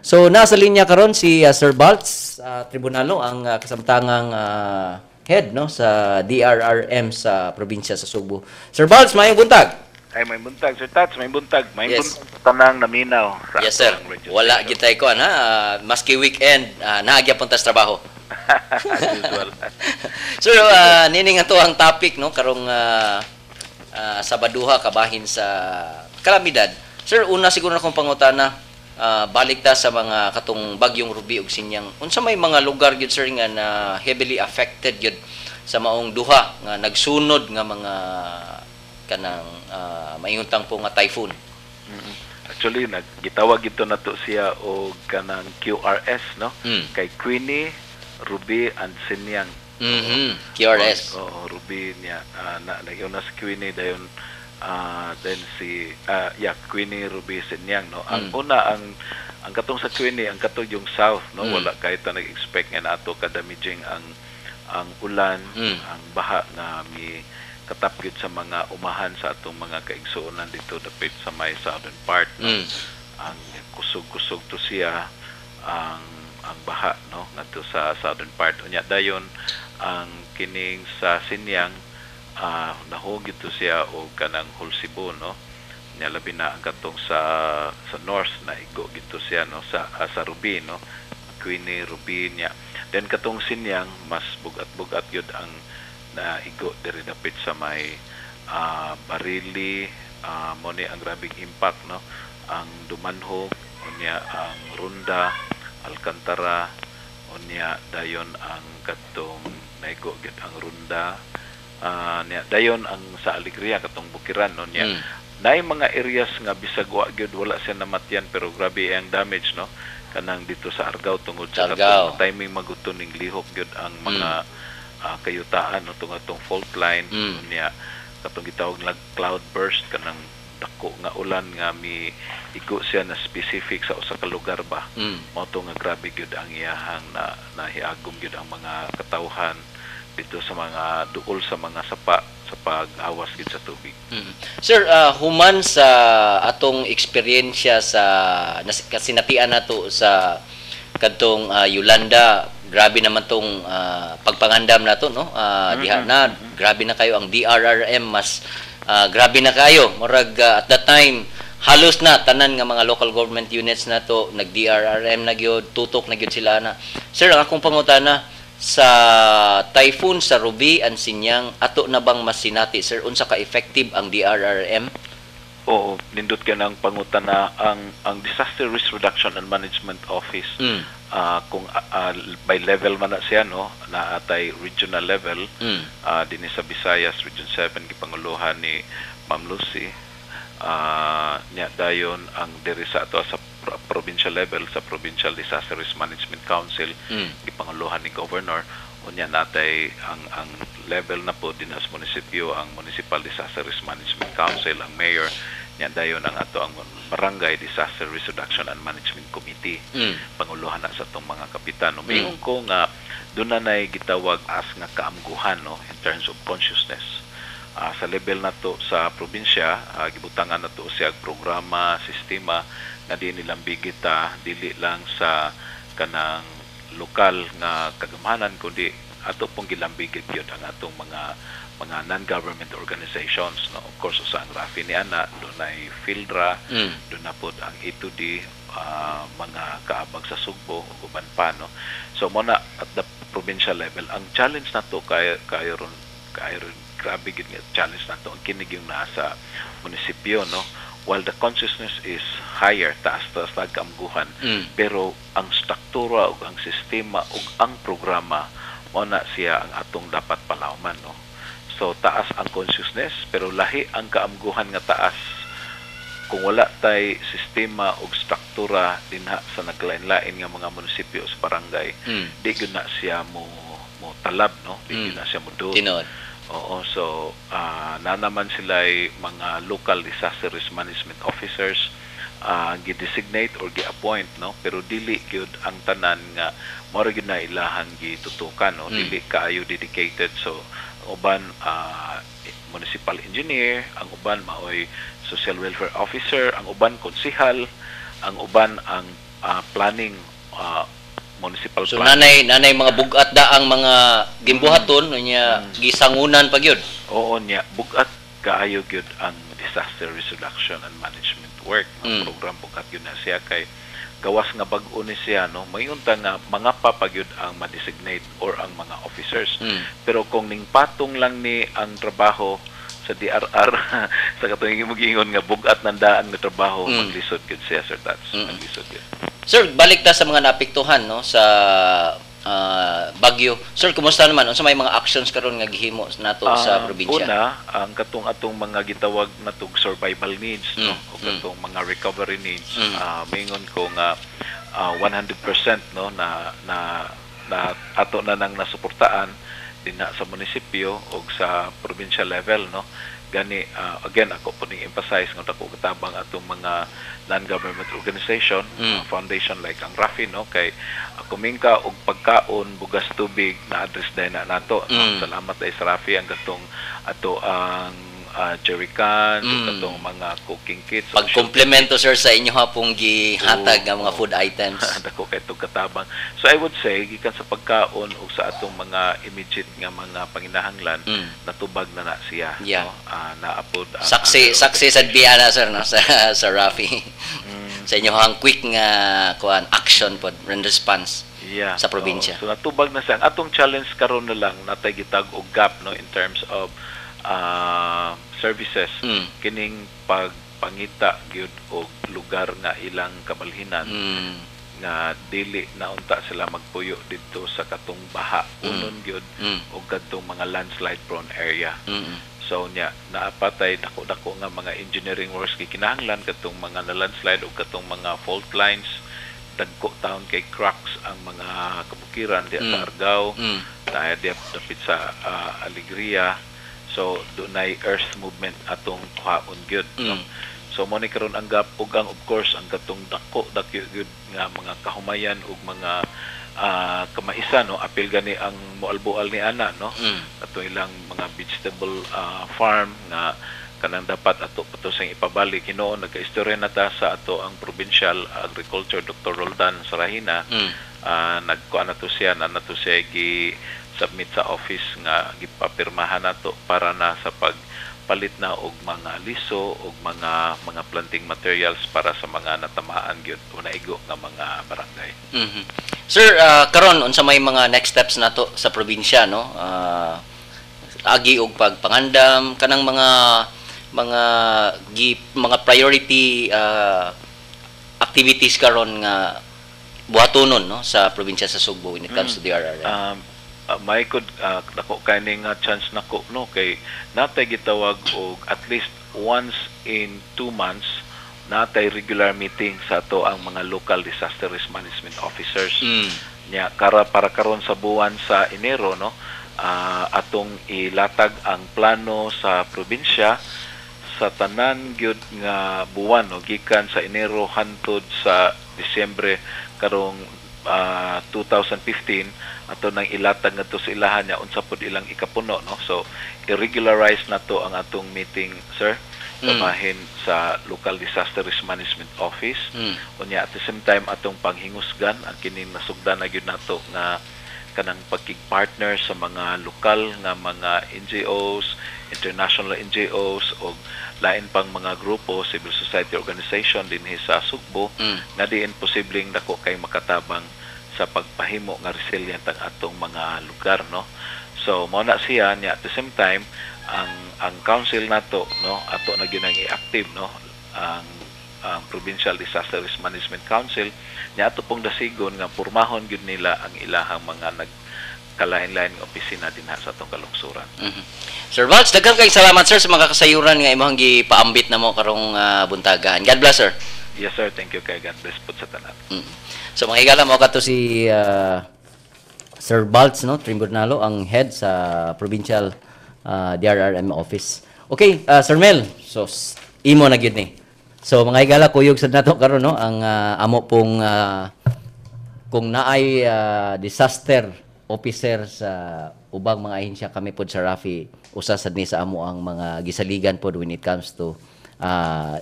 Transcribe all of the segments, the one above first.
So nasa linya karon si Sir Baltz Tribunalo, ang kasamtangang head, no, sa DRRM sa probinsya sa Sugbo. Sir Baltz, maayong buntag. Ay, may buntag, Sir Tats, may buntag. May buntag tanang naminaw sa Yes, sir. Atong radio Wala station. Gitay ko ha, maski weekend, naa gyapon tas trabaho. As usual. Sir, nini nga to ang topic, no, karong Sabaduha kabahin sa kalamidad. Sir, una siguro na akong pangutana, balik ta sa mga katong bagyong Ruby ug Sinyang. Unsa may mga lugar gyud, sir, nga na heavily affected gyud sa maong duha nga nagsunod nga mga kanang maingon po nga typhoon? Actually, naggitawag ito na to siya og kanang QRS, no? Kay Queenie, Ruby, and Sinyang. QRS. Oo, Ruby niya. Na, na si Queenie, dayon then si yeah, Queenie, Ruby, Sinyang, no? Ang una, ang katong sa Queenie, ang katong yung south, no? Wala kahit na nag-expect nga nato kadamaging ang ulan, ang baha nga mi katap gyud sa mga umahan sa atong mga kaigsuonan dito dapit sa may southern part, no? Ang kusog-kusog to siya ang baha, no, ngadto sa southern part. Unya dayon ang kining sa Sinyang, nahugid to siya og kanang whole Cebu, no. Nya labi na ang katong sa north na igo gito siya, no, sa Ruby, no, Queenie, Ruby niya. Then katong Sinyang, mas bugat-bugat gyud ang naigo diri dapit sa may Barili. Mo ni ang grabing impact, no, ang Dumanjug, unya ang Ronda, Alcantara, unya dayon ang katong naigo gyud ang Ronda, niya dayon ang sa Alegria, katong Bukiran, no, niya naay mga areas nga bisag wa gyud, wala siya namatyan, pero grabe ang damage, no, kanang dito sa Argao tungod sa Argao. Katong timing maguto ning lihok gyud ang mga kayutaan, no, tungod atong fault line. Niya katong gitawag nga cloud burst, kanang dako nga ulan nga mi igo siya na specific sa usa ka lugar ba. Mao to nga grabe gyud ang iyahang na nahiagom gyud ang mga katawhan dito sa mga duol sa mga sapa sa pag-awas gyud sa tubig. Sir, human sa atong eksperyensya sa kasinatian nato sa kadtong Yolanda, grabe naman tong pagpangandam nato, no? Diha na grabe na kayo ang DRRM, mas grabe na kayo. Murag at that time halos na tanan nga mga local government units nato nag DRRM na gyud, tutok na gyud sila na. Sir, ang akong pangutana sa typhoon sa Ruby and Sinyang, ato na bang masinati, sir, unsa ka effective ang DRRM? Oo, nindot kay ng pangutana. Ang Disaster Risk Reduction and Management Office, kung by level man na siya, no, naatay regional level, dinhi sa Visayas, Region 7, gipanguluhan ni Ma'am Lucy. Nya dayon ang diri sa ato sa provincial level, sa Provincial Disaster Risk Management Council, gipanguluhan ni Governor. Unya natay ang level na po din as munisipyo, ang Municipal Disaster Risk Management Council, ang mayor. Nya dayon ang ato ang Barangay Disaster Risk Reduction and Management Committee, panguluhan na sa atong mga kapitan. Umiingon ko nga doon na nay gitawag as nga kaamguhan, no, in terms of consciousness. Sa level nato sa probinsya, gibutangan nato siya og programa, sistema nga di nilambigi ta dili lang sa kanang lokal nga kagamhanan kundi ato pong gilambigit gyud ang atong mga non-government organizations, no. Of course, usa ang RAFI ni ana, dunay PhilDRA, doon na pod ang A2D, mga kaabag sa Sugbo ug uban pa, no. So mo na at the provincial level, ang challenge nato kay kayo ron kayo ron, grabe gid nga challenge nato ang kini yung nasa munisipyo, no. While the consciousness is higher, taas taas nagkaamguhan, pero ang struktura ug ang sistema ug ang programa, mo na siya ang atong dapat palawman, no. So taas ang consciousness pero lahi ang kaamguhan nga taas kung wala tay sistema ug struktura dinha sa naglain-lain nga mga munisipyo sa barangay, di gyud na siya mo talab, no, di gyud na siya mo duot. Tinuod. Oo, so na naman sila ay mga local disaster risk management officers, gi-designate or gi-appoint, no, pero dili gyud ang tanan nga mao ra gyud na ilahang gitutukan, no. Dili kaayo dedicated. So ang uban municipal engineer, ang uban maoy social welfare officer, ang uban konsihal, ang uban ang planning, municipal So planning. Nanay mga bugat da ang mga gimbuhaton unya gisangunan pa gyud. Oo niya, bugat kaayo gyud ang disaster risk reduction and management work nga program. Bugat gyud na siya kay gawas nga bag-o ni siya, no, mayon ta nga mga pa pa gyud ang ma-designate or ang mga officers. Pero kung ning patong lang ni ang trabaho sa DRR sa katong imong giingon nga bugat nandaan nga trabaho, maglisod gyud siya, Sir Tats. Maglisod gyud. Sir, balik ta sa mga naapektuhan, no, sa bagyo. Sir, kumusta naman? Unsa may mga actions karon nga gihimo nato sa probinsya? Una, ang katong atong mga gitawag natog survival needs, no, o katong mga recovery needs, mingon ko nga 100%, no, na na na ato na nang nasuportaan dinha sa munisipyo o sa provincial level, no. Gani again, ako po ning emphasize nga dako katabang atong mga non-government organization, foundation like ang RAFI, no, kay kumingka og pagkaon, bugas, tubig, na address din na nato, no? Salamat ay sa RAFI ang katong ato ang jerrycan, katong mga cooking kits. Pagkomplemento, sir, sa inyo hapong gihatag nga mga food items. Dako kay itong katabang. So I would say gikan sa pagkaon o sa atong mga immediate nga mga panginahanglan, natubag na na siya, no? Naapod ang Saksi ang saksi sad biya na, sir, no, sa sa RAFI. Sa inyo ang quick nga kuan action pod and response sa probinsya. Oo. So natubag na siya. Ang atong challenge karon na lang natay gitag og gap, no, in terms of services, kining pagpangita gyud og lugar nga ilang kabalhinan nga dili na unta sila magpuyo didto sa katong baha unon gyud og kadtong mga landslide prone area. So nya naapatay dako-dako nga mga engineering works gikinahanglan katong mga na landslide og katong mga fault lines, dagko taon kay cracks ang mga kabukiran diya sa Argao, dahil diya dapit sa Alegria. So dunay earth movement atong kuhaon gyud, no? So mo ni karon ang gap ug ang of course ang katong dako dakyo gyud nga mga kahumayan ug mga kamaisa, no, apil gani ang moalboal ni ana, no, ato ilang mga vegetable farm nga kanang dapat ato pato sing ipabalik. Hinuon nagkaistorya na ta sa ato ang provincial agriculture, Dr. Roldan Sarahina. Nagkuan na to siya na nato siya gi submit sa office nga gipapirmahan nato para na sa pagpalit na og mga liso og mga planting materials para sa mga natamaan gyud o naigo nga mga barangay. Sir, karon unsa may mga next steps nato sa probinsya, no? Agi og pagpangandam kanang mga priority activities karon nga buhatonon, no, sa probinsya sa Sugbo when it comes to DRRM. May could dako kay nga chance nako, no, kay natay gitawag og at least once in 2 months natay regular meeting sa ato ang mga local disaster risk management officers. Nya kara para karon sa buwan sa Enero, no, atong ilatag ang plano sa probinsya sa tanan gyud nga buwan, no, gikan sa Enero hantod sa Disyembre karong 2015. Ato nang ilatag ngadto sa ilahan niya unsa pud ilang ikapuno, no. So i-regularize na to ang atong meeting, sir, bahin sa local disaster risk management office. Unya at the same time atong panghingusgan ang kining nasugdan na gyud nato nga kanang pagkig-partner sa mga lokal nga mga NGOs, international NGOs o lain pang mga grupo, civil society organization dinhi sa Sugbo nga diin posibleng dako kay makatabang sa pagpahimo nga resilient ang atong mga lugar, no. So mao na siya. Nya at the same time ang council nato, no, ato na gyud ang i-active, no, ang Provincial Disaster Risk Management Council nya ato pong dasigon nga pormahon gyud nila ang ilahang mga nagkalain-lain nga opisina dinha sa atong kalungsuran. Sir Valls, daghang kay salamat, sir, sa mga kasayuran nga imong gipaambit namo karong buntagaan. God bless, sir. Yes sir, thank you kay. God bless pud sa tanan. So mga higala, mo kato si Sir Baltz, no, Trimburnalo, ang head sa Provincial DRRM office. Okay, Sir Mel. So imo na gyud ni. So mga higala, kuyog sad nato karon, no, ang amo pong kung naay disaster officer sa ubang mga ahensya, kami pod sa RAFI usa sad ni sa amo ang mga gisaligan pod when it comes to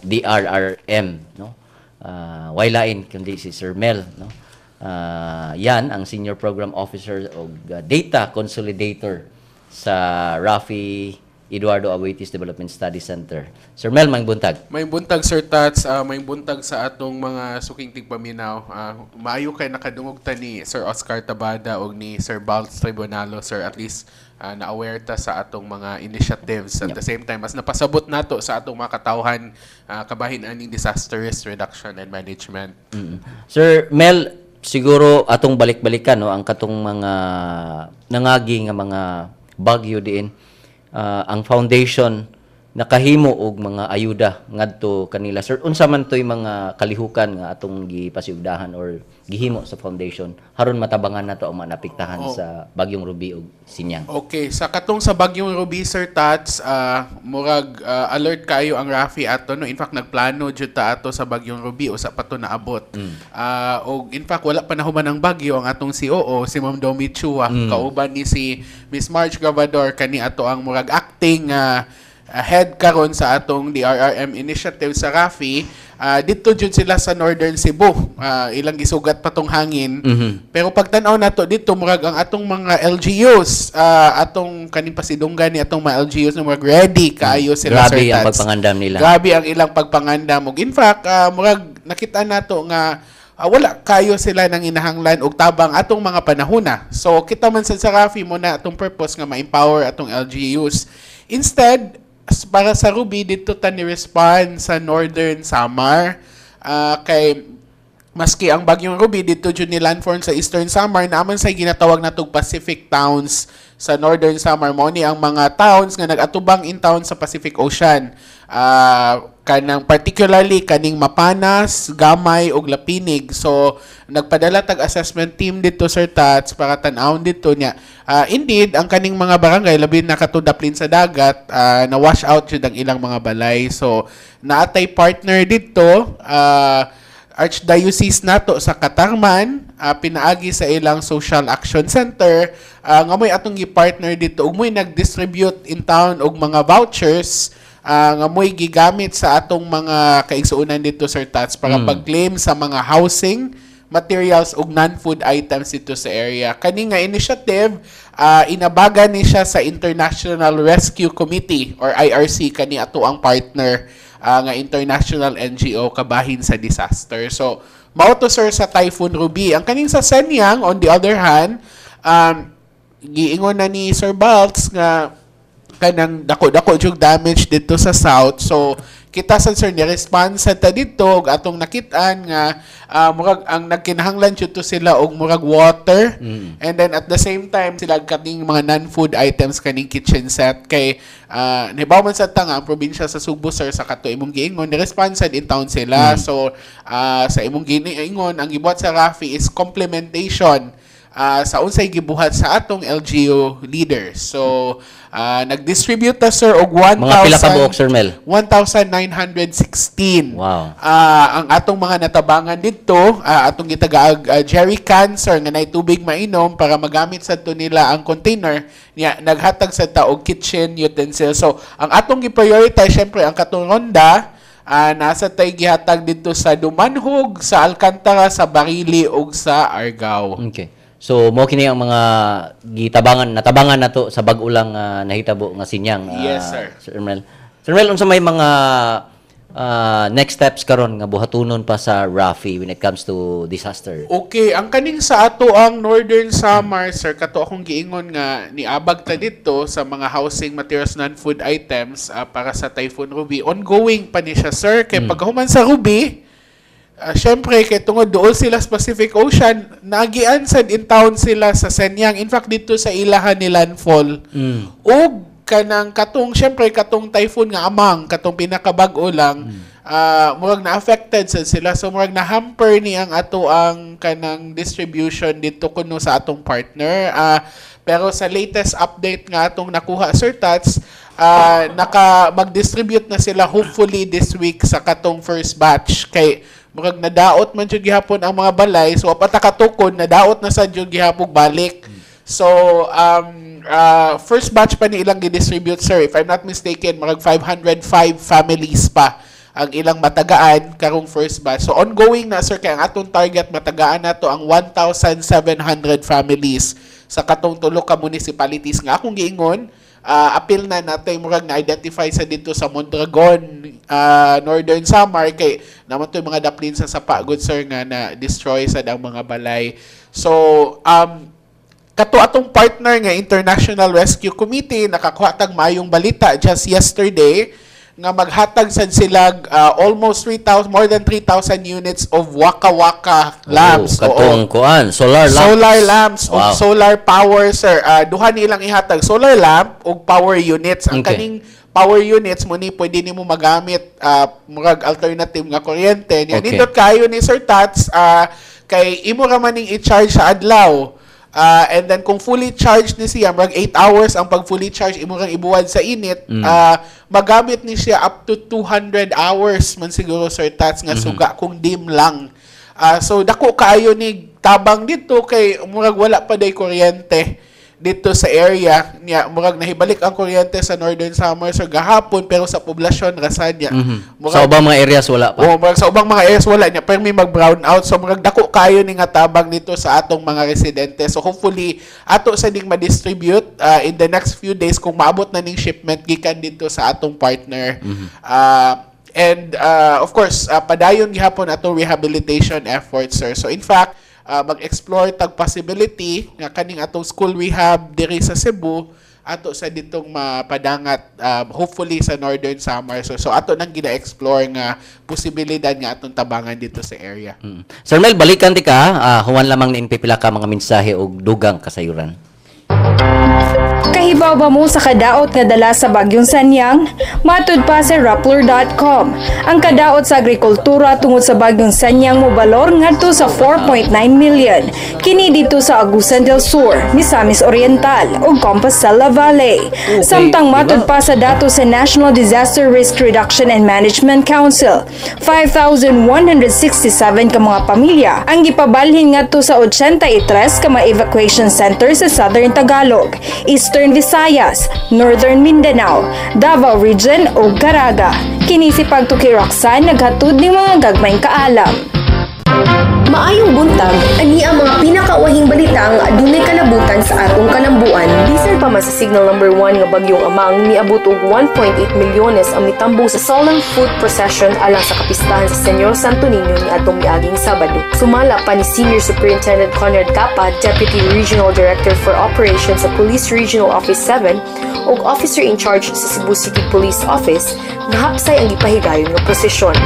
DRRM, no. Way lain kundi si Sir Mel, no? Yan ang Senior Program Officer og Data Consolidator sa Rafi Eduardo Aboitiz Development Study Center. Sir Mel, maayong buntag. Maayong buntag, Sir Tats, maayong buntag sa atong mga suking tigpaminaw. Maayo kay nakadungog ta ni Sir Oscar Tabada og ni Sir Balts Tribunalo, sir. At least na-aware ta sa atong mga initiatives. At the same time, mas napasabot nato sa atong mga katawhan kabahin aning disaster risk reduction and management. Sir Mel, siguro atong balik-balikan, no, ang katong mga nangagi nga mga bagyo diin. Ang foundation nakahimo og mga ayuda ngadto kanila. Sir, unsa man to'y mga kalihukan nga atong gipasiugdahan or gihimo sa foundation haron matabangan nato ang mga naapektahan sa Bagyong Ruby ug Senyang? Okay, sa katong sa Bagyong Ruby, Sir Tats, murag alert kayo ang Rafi ato, no. In fact, nagplano jud ta ato sa Bagyong Ruby, usa pa to naabot. Og in fact, wala pa nahuman ang bagyo, ang atong COO si Ma'am Domi Chua kauban ni si Miss Marge Gavador, kani ato ang murag acting head karon sa atong DRRM initiative sa Rafi. Dito jud sila sa Northern Cebu. Ilang gisugat pa tong hangin. Pero pagtan-aw nato dito, murag ang atong mga LGUs, atong kaning pasidunggan ni atong mga LGUs na murag ready kaayo sila, Grabe Sir ang Tats. pagpangandam nila. Grabe ang ilang pagpangandam. Ug in fact, murag nakita nato nga wala kayo sila nang inahanglan og tabang atong mga panahona. So kita man sa Rafi mo na atong purpose nga ma-empower atong LGUs. Instead, para sa Ruby, dito ta ni respond sa Northern Samar. Kay maski ang Bagyong Ruby dito jud ni landform sa Eastern Samar, naaman sa ginatawag natog Pacific towns sa Northern Samar. Mao ni ang mga towns nga nag-atubang in town sa Pacific Ocean. Kanang particularly kaning Mapanas, Gamay ug Lapinig. So nagpadala tag assessment team dito, Sir Tats, para tan-awon dito niya. Indeed, ang kaning mga barangay, labi na kato daplin sa dagat, na wash out jud ang ilang mga balay. So naatay partner dito, Archdiocese nato sa Catarman, pinaagi sa ilang Social Action Center, nga mo'y atong gi-partner dito ug mo'y nag-distribute in town og mga vouchers nga mo'y gigamit sa atong mga kaigsuonan dito, Sir Tats, para pag-claim sa mga housing materials ug non-food items dito sa area. Kani nga initiative, inabagan ni siya sa International Rescue Committee or IRC, kani ato ang partner nga international NGO kabahin sa disaster. So mao to, sir, sa Typhoon Ruby. Ang kaning sa Senyang, on the other hand, giingon na ni Sir Baltz nga kanang dako-dako jug damage dito sa south. So kita sa, sir, ni response sa ta dito ug atong nakit-an nga murag ang nagkinahanglan jud to sila og murag water and then at the same time sila kaning mga non-food items, kaning kitchen set, kay nahibaw man sa ta nga ang probinsya sa Sugbo, sir, sa kato imong giingon, ni response sad in town sila. So sa imong giingon, ang gibuhat sa Rafi is complementation sa unsay gibuhat sa atong LGU leaders. So nag-distribute ta, sir, og 1,000 Mga pila ka buok, Sir Mel? 1,916. Wow. Ang atong mga natabangan dito, atong gitagaag jerry can, sir, nga nay tubig mainom para magamit sa to nila ang container niya, naghatag sa ta og kitchen utensil. So, ang atong gi-prioritize syempre ang katong Ronda, nasa tay gihatag dito sa Dumanhog, sa Alcantara, sa Barili ug sa Argao. Okay. So mo kini ang mga gitabangan, natabangan nato sa bag-o lang nahitabo nga Senyang. Yes, sir. Sir Mel. Sir Mel, unsa may mga next steps karon nga buhatunon pa sa Rafi when it comes to disaster? Okay, ang kaning sa ato ang Northern Samar, sir, kato akong giingon nga niabag ta dito sa mga housing materials, non-food items para sa Typhoon Ruby. Ongoing pa ni siya, sir. Kay pagkahuman sa Ruby, syempre kay tungod dool sila sa Pacific Ocean, nagian sad in town sila sa Senyang. In fact, dito sa ilahan ni landfall. Ug kanang katong syempre katong typhoon nga Amang, katong pinakabag-o lang, murag na affected sad sila, so murag na hamper ni ang ato ang kanang distribution dito kuno sa atong partner. Pero sa latest update nga atong nakuha, Sir Tats, naka mag-distribute na sila hopefully this week sa katong first batch, kay murag nadaot man jud gihapon ang mga balay, so pa ta katukod nadaot na sad jud gihapon balik. So first batch pa ni ilang gi-distribute, sir. If I'm not mistaken, murag 505 families pa Ang ilang matagaan karong first batch. So ongoing na, sir, kay ang atong target, matagaan nato ang 1,700 families sa katong tulo ka municipalities nga akong giingon. Apil na natay murag na-identify sa dito sa Mondragon, Northern Samar, kay naman to yung mga daplin sa sapa good, sir, nga na destroy sad ang mga balay. So kato atong partner nga International Rescue Committee, nakakuha tag mayong balita just yesterday nga maghatag sad sila almost 3,000, more than 3,000 units of Waka Waka lamps. Oh, katong kuan, solar lamps. Solar lamps ug solar power, sir. Duha nilang ihatag, solar lamp ug power units. Ang kaning power units mo ni pwede nimo magamit murag alternative nga kuryente. Niya nindot kayo ni Sir Tats, kay imo ra man ning i-charge sa adlaw. And then kung fully charged ni siya, murag 8 hours ang pag fully charge, imo rang ibuwad sa init, magamit ni siya up to 200 hours man siguro, Sir Tats, nga suga kung dim lang. So dako kaayo ni tabang dito kay murag wala pa day kuryente dito sa area niya. Murag nahibalik ang kuryente sa Northern Samar, so gahapon, pero sa poblasyon ra sad niya. Sa ubang mga areas wala pa. Oh, murag sa ubang mga areas wala niya, pero may mag-brown out. So murag dako kayo ni nga tabang dito sa atong mga residente. So hopefully ato sa ding ma-distribute in the next few days kung maabot na ning shipment gikan dito sa atong partner. And of course, padayon gihapon atong rehabilitation efforts, sir. So in fact, mag-explore tag possibility nga kaning atong school rehab diri sa Cebu ato sa ditong mapadangat, hopefully sa Northern Samar. So ato nang gina-explore nga posibilidad nga atong tabangan dito sa area. Sir Mel, balikan di ka, human lamang ning pipila ka mga mensahe og dugang kasayuran. Kahibaw ba mo sa kadaot nga dala sa bagyong Sanyang? Matud pa sa Rappler.com. Ang kadaot sa agrikultura tungod sa bagyong Sanyang mobalor ngadto sa 4.9 million. Kini dito sa Agusan del Sur, Misamis Oriental ug Compostela Valley. Samtang diba? Matud pa sa datos sa National Disaster Risk Reduction and Management Council, 5,167 ka mga pamilya ang gipabalhin ngadto sa 83 ka mga evacuation center sa Southern Tagalog, Eastern Visayas, Northern Mindanao, Davao Region ug Caraga. Kini si Pagtuki Roxanne, naghatod ning mga gagmayng kaalam. Maayong buntag, ani ang mga pinakauwahing balita nga adunay kalabutan sa atong kalambuan. Bisan pa man sa signal number 1 nga bagyong Amang, niabot og 1.8 milyones ang mitambong sa solemn foot procession alang sa kapistahan sa Señor Santo Niño niadtong miaging Sabado. Sumala pa ni Senior Superintendent Conrad Capa, Deputy Regional Director for Operations sa Police Regional Office 7 ug Officer in Charge sa Cebu City Police Office, nga hapsay ang gipahigayon nga prosesyon.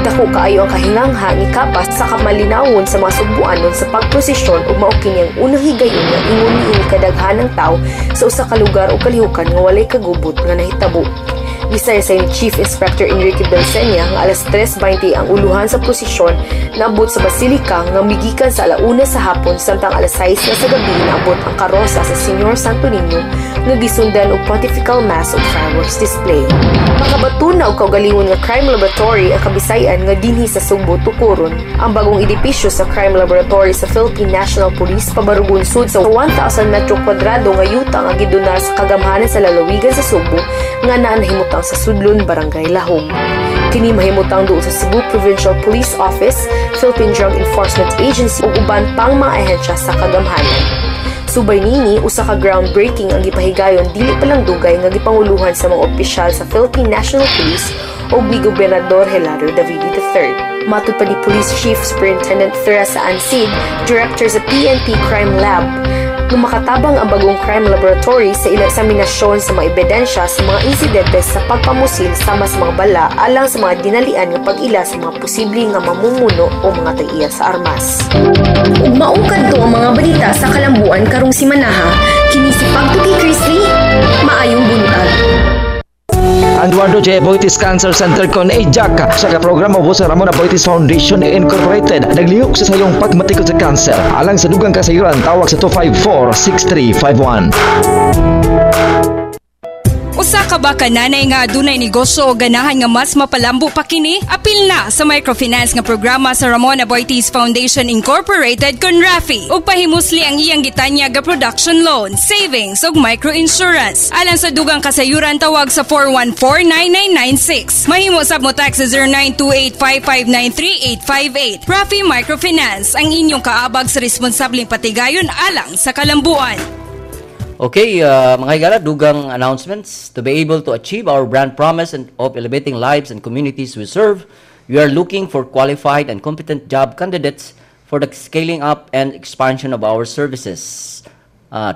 Dako kaayo ang kahingangha ni Capa sa kamalinawon sa mga sugbuanon sa pagprosesyon ug mao kini ang unang higayon nga ingon niini kadaghanang tawo sa usa ka lugar o kalihukan nga walay kagubot nga nahitabo. Gisaysay ni Chief Inspector Enrique Belcenia nga alas 3:20 ang uluhan sa prosesyon naabot sa Basilika nga migikan sa alauna sa hapon, samtang alas 6 na sa gabi naabot ang karosa sa Señor Santo Niño nga gisundan og Pontifical Mass ug fireworks display. Makabaton na og kaugalingon nga crime laboratory ang Kabisayan nga dinhi sa Sugbo tukuron. Ang bagong edipisyo sa crime laboratory sa Philippine National Police pabarugon sud sa 1,000 metro kwadrado nga yuta nga gidonar sa kagamhanan sa lalawigan sa Sugbo nga naa nahimutang sa Sudlon, Barangay Lahug. Kini mahimutang duol sa Cebu Provincial Police Office, Philippine Drug Enforcement Agency ug uban pang mga ahensya sa kagamhanan. Subay niini, usa ka groundbreaking ang gipahigayon dili pa lang dugay nga gipanguluhan sa mga opisyal sa Philippine National Police ug ni Gobernador Hilario Davide III. Matud pa ni Police Chief Superintendent Theresa Ansid, Director sa PNP Crime Lab, nga makatabang ang bagong crime laboratory sa ilang eksaminasyon sa mga ebidensya sa mga insidente sa pagpamusil sama sa mga bala alang sa mga dinalian nga pag-ila sa mga posible nga mamumuno o mga tag-iya sa armas. Ug mao kadto ang mga balita sa kalambuan karong simanaha, kini si Pagtuki Chrisley. Maayong buntag. Eduardo J. Aboitiz Cancer Center kon AJAC sa ka programa ubos sa Ramon Aboitiz Foundation Incorporated naglihok sa sayong pagmatikod sa kanser. Alang sa dugang kasayuran, tawag sa 254-6351. Usa ka ba ka nanay nga adunay negosyo o ganahan nga mas mapalambo pa kini? Apil na sa microfinance nga programa sa Ramon Aboitiz Foundation Incorporated kon RAFI ug pahimusli ang iyang gitanyag nga production loan, savings ug microinsurance. Alang sa dugang kasayuran, tawag sa 414-9996. Mahimo sab mo text sa 0928-559-3858. RAFI Microfinance, ang inyong kaabag sa responsableng patigayon alang sa kalambuan. Okay, mga higala, dugang announcements. To be able to achieve our brand promise and of elevating lives and communities we serve, we are looking for qualified and competent job candidates for the scaling up and expansion of our services.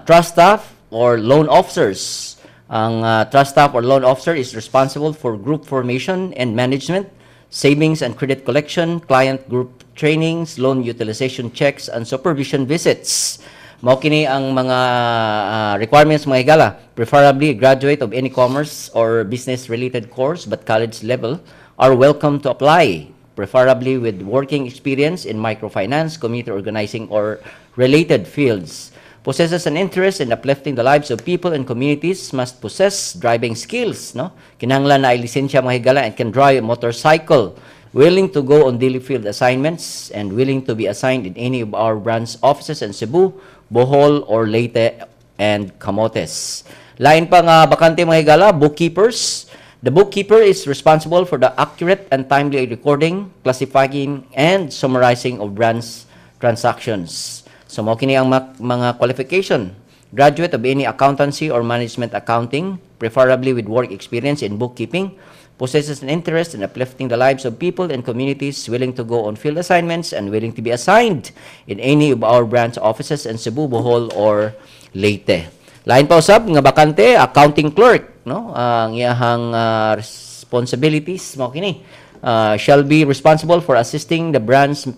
Trust staff or loan officers. Ang trust staff or loan officer is responsible for group formation and management, savings and credit collection, client group trainings, loan utilization checks, and supervision visits. Mao kini ang mga requirements, mga higala. Preferably a graduate of any commerce or business related course but college level are welcome to apply. Preferably with working experience in microfinance, community organizing, or related fields. Possesses an interest in uplifting the lives of people and communities, must possess driving skills, no? Kinahanglan na ay lisensya, mga higala, and can drive a motorcycle. Willing to go on daily field assignments and willing to be assigned in any of our branch offices in Cebu, Bohol, or Leyte and Camotes. Lain pa nga bakante, mga higala, bookkeepers. The bookkeeper is responsible for the accurate and timely recording, classifying, and summarizing of branch transactions. So, mao kini ang mga qualification. Graduate of any accountancy or management accounting, preferably with work experience in bookkeeping, possesses an interest in uplifting the lives of people and communities, willing to go on field assignments, and willing to be assigned in any of our branch offices in Cebu, Bohol, or Leyte. Lain pa usab nga bakante, accounting clerk, no? Ang iyahang responsibilities mao kini. Shall be responsible for assisting the branch in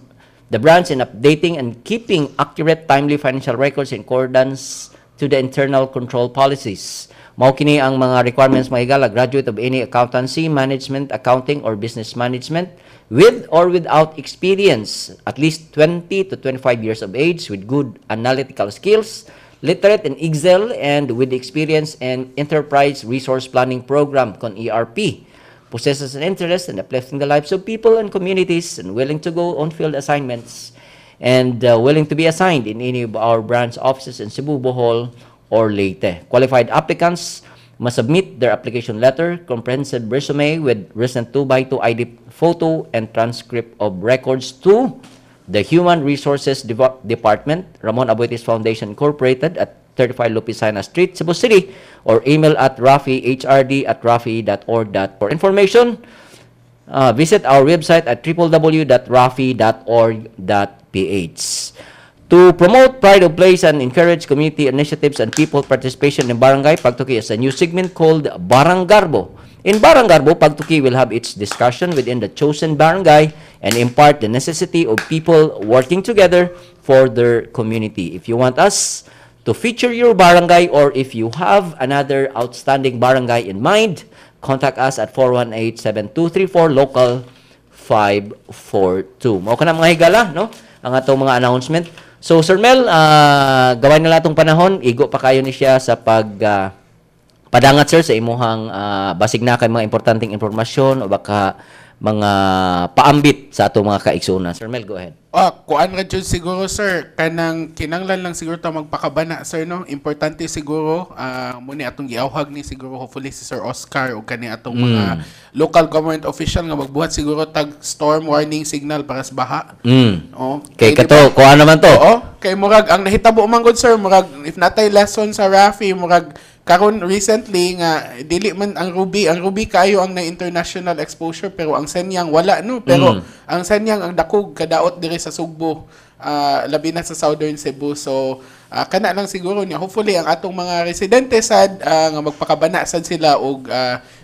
updating and keeping accurate, timely financial records in accordance to the internal control policies. Mao kini ang mga requirements, mga higala: graduate of any accountancy, management, accounting, or business management with or without experience, at least 20 to 25 years of age, with good analytical skills, literate in Excel, and with experience in Enterprise Resource Planning Program kon ERP, possesses an interest in uplifting the lives of people and communities, and willing to go on field assignments, and willing to be assigned in any of our branch offices in Cebu, Bohol, or Leyte. Qualified applicants must submit their application letter, comprehensive resume with recent 2x2 ID photo, and transcript of records to the Human Resources Department, Ramon Aboitiz Foundation Incorporated at 35 Lopizana Street, Cebu City, or email at rafihrd@rafi.org. For information, visit our website at www.rafi.org.ph. To promote pride of place and encourage community initiatives and people participation in barangay, Pagtuki has a new segment called Baranggarbo. In Baranggarbo, Pagtuki will have its discussion within the chosen barangay and impart the necessity of people working together for their community. If you want us to feature your barangay or if you have another outstanding barangay in mind, contact us at 418-7234, local 542. Mao kana, mga higala, no? Ang atong mga announcement. So, Sir Mel, gawin na lang atong panahon, igo pa kayo ni siya sa pag padangat, sir, sa imuhang basig na kay mga importanteng impormasyon o baka mga paambit sa atong mga kaigsuonan. Sir Mel, go ahead. Ah, kuan ra jud siguro, sir, kanang kinanglan lang siguro ta magpakabana, sir, no. Importante siguro muni atong giawhag ni siguro hopefully si Sir Oscar o kani atong mga local government official nga magbuhat siguro tag storm warning signal para sa baha. Oh, Kay di kato, ba? Kuan naman to. Oo, kay murag ang nahitabo man gud, sir, murag if natay lesson sa Rafi, murag karon recently nga dili man ang Ruby kayo ang na international exposure, pero ang Seniang wala, no? Pero ang Seniang ang dakog kadaot diri sa Sugbo, labi na sa Southern Cebu. So kana lang siguro niya, hopefully ang atong mga residente sad nga magpakabana sad sila og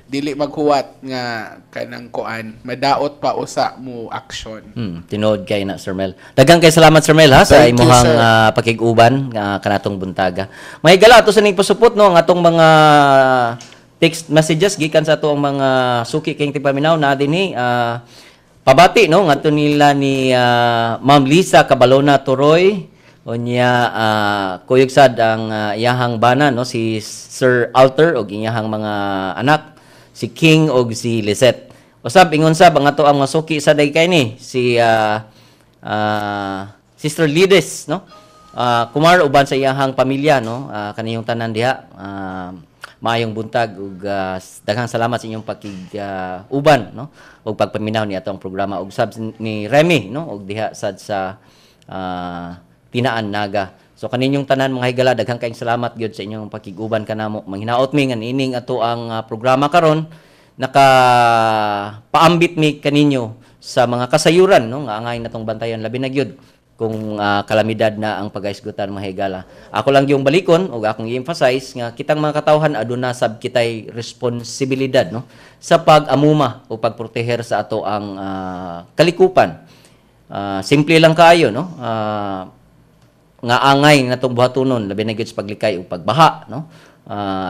dili maghuwat nga kanang kuan, madaot pa usa mo action. Tinuod kay na, Sir Mel. Daghang kay salamat, Sir Mel, ha, sa Thank you, imuhang sir. Pakig-uban nga kanatong buntaga. May gala ato sa ning pasupot, no, ang atong mga text messages gikan sa ato ang mga suki kayong tigpaminaw na dinhi pabati, no, ngadto nila ni Ma'am Lisa Cabalona Turoy. Unya kuyog sad ang iyahang bana, no, si Sir Alter og iyahang mga anak si King og si Lisette. Usab ingon sab ang ato ang masuki sa day kay ni si Sister Lides, no? Kumar uban sa iyahang pamilya, no? Kaniyong tanan diha, maayong buntag ug daghang salamat sa inyong pakig uban, no, ug pagpaminaw ni atong programa ug sab ni Remy, no, ug diha sad sa Tinaan Naga. So kaninyong tanan, mga higala, daghang kayong salamat gyud sa inyong pakig-uban kanamo. Manghinaot mi nga niining ato ang programa karon naka paambit mi kaninyo sa mga kasayuran, no, nga angay natong bantayan, labi na gyud kung kalamidad na ang pagaisgutan, mga higala. Ako lang yung balikon ug akong i-emphasize nga kitang mga katawhan aduna sab kitay responsibilidad, no, sa pag-amuma o pagproteher sa ato ang kalikupan. Simple lang kaayo, no? Nga angay natong buhatonon labi na gyud sa paglikay ug pagbaha, no?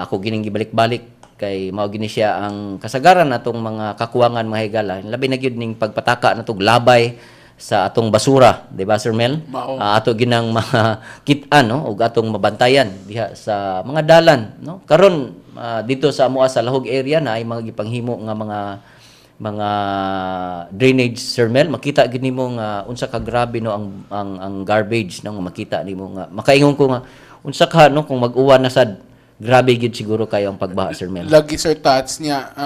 Ako gining gibalik-balik kay mao gini siya ang kasagaran natong mga kakuwangan, mga higala, labi na gyud ning pagpataka natong labay sa atong basura, di ba, Sir Mel? Ato ginang makit-an, no, ug atong mabantayan diha sa mga dalan, no? Karon dito sa amoa sa Lahog area na ay mga gipanghimo nga mga drainage, Sir Mel, makita gid nimo nga unsa ka grabe, no, ang garbage, no, nga makita nimo nga makaingon ko nga unsa ka, no, kung mag-uwan na sad, grabe gid siguro kayo ang pagbaha, Sir Mel. Lagi, Sir Tats, niya,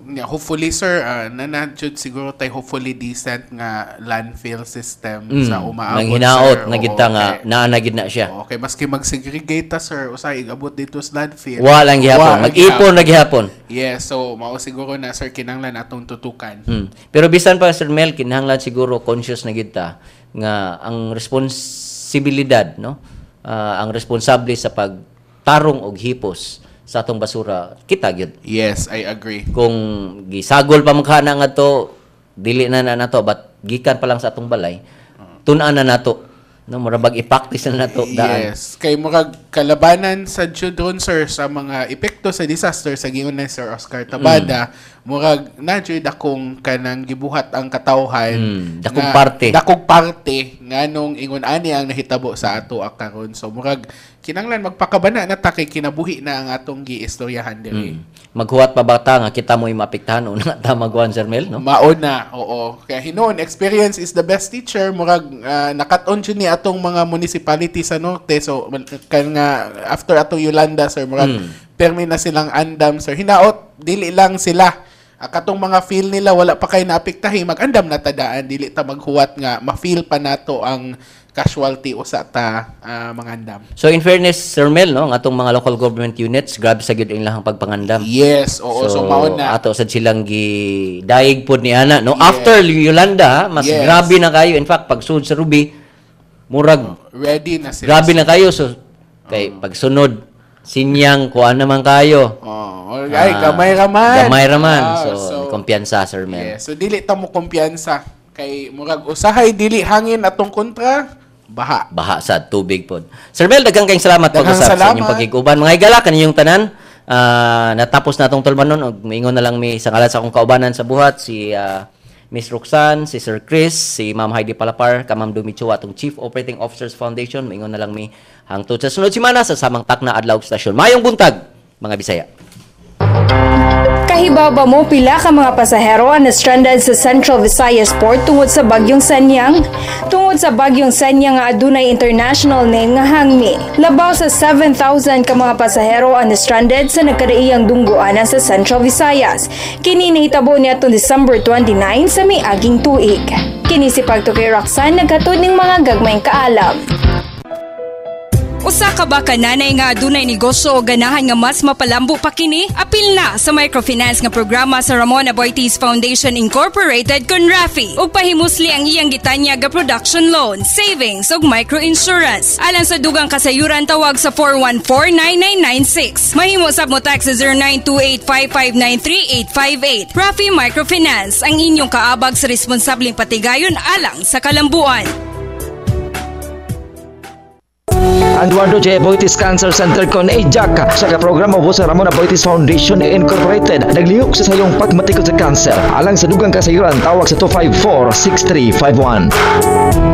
niya hopefully, sir, nanadjud siguro tay hopefully decent nga landfill system sa umaabot, nang hinaot sir. Na gid Oo, ta nga okay. naa na gid na siya. Okay, maski mag-segregate ta, sir, usay igabot dito sa landfill. Wa lang gihapon, Wa mag-ipon na gihapon. Yes, so mao siguro na, sir, kinanglan atong tutukan. Pero bisan pa, Sir Mel, kinahanglan siguro conscious na gid ta nga ang responsibilidad, no? Ang responsable sa pagtarong og hipos sa atong basura, kita gyud. Yes, I agree. Kung gisagol pa man kana ngadto, dili na na nato, but gikan pa lang sa atong balay, tun-an na nato. No, mura bag i-practice na nato daan. Yes, kay murag kalabanan sa jud ron, sir, sa mga epekto sa disaster sa giingon ni Sir Oscar Tabada, murag na jud akong kanang gibuhat ang katawhan. Dakong parte. Dakong parte nganong ingon ani ang nahitabo sa ato karon. So murag kinanglan magpakabana na ta kay kinabuhi na ang atong giistoryahan diri. Maghuwat pa bata nga kita mo'y maapektahan una ta magkuan, Sir Mel, no? Mauna, oo. Kaya hinuon, experience is the best teacher. Murag nakat-on jud ni atong mga municipality sa norte. So kaya nga after atong Yolanda, sir, murag permi na silang andam, sir. Hinaot dili lang sila. Katong mga feel nila wala pa kay naapektahi, mag-andam na tadaan, dili ta maghuwat nga ma-feel pa nato ang casualty usa ta mangandam. So in fairness, Sir Mel, no, ang atong mga local government units, grabe sa gyud ang ilahang pagpangandam. Yes, oo, so, mao na. Ato sad silang gidaig pod ni ana, no? Yes. After Yolanda, mas grabe na kayo. In fact, pagsud sa Ruby, murag ready na sila. Grabe na kayo. So kay pagsunod sinyang kuan naman kayo. Oh, ay, gamay raman. Gamay raman. So, kumpiyansa, Sir Mel. Yes. So dili ta mo kumpiyansa kay murag usahay dili hangin atong kontra baha. Baha sa tubig pod. Sir Mel, daghang kayong salamat Daghang pag-usap sa salamat. inyong pagkiguban. Mga higala, kaninyong tanan, natapos na atong tulmanon og moingon na lang mi sa ngalan sa akong kaubanan sa buhat si Miss Roxanne, si Sir Chris, si Ma'am Heidi Palapar, ka Ma'am Dumi Chua, atong Chief Operating Officers Foundation. Moingon na lang mi hangtod sa sunod semana sa samang takna adlaw ug stasyon. Maayong buntag, mga Bisaya. Kahibaw ba mo pila ka mga pasahero ang na-stranded sa Central Visayas Port tungod sa Bagyong Sanyang? Tungod sa Bagyong Sanyang nga adunay international name nga Hangmi. Labaw sa 7,000 ka mga pasahero ang na-stranded sa nagkadaiyang dunggoanan sa Central Visayas. Kini nahitabo niadtong December 29 sa miaging tuig. Kini si Pagtukay Roxanne naghatod ning mga gagmayng kaalam. Usa ka ba ka nanay nga adunay negosyo o ganahan nga mas mapalambo pa kini? Apil na sa microfinance nga programa sa Ramon Aboitiz Foundation Incorporated kon RAFI ug pahimusli ang iyang gitanyag nga production loan, savings ug microinsurance. Alang sa dugang kasayuran, tawag sa 414-9996. Mahimo sab mo text sa 0928-559-3858. RAFI Microfinance, ang inyong kaabag sa responsableng patigayon alang sa kalambuan. Eduardo J. Aboitiz Cancer Center kon AJAC sa programa sa Ramon Aboitiz Foundation Incorporated naglihok sa sayong pagmatikod sa cancer. Alang sa dugang kasayuran, tawag sa 254-6351.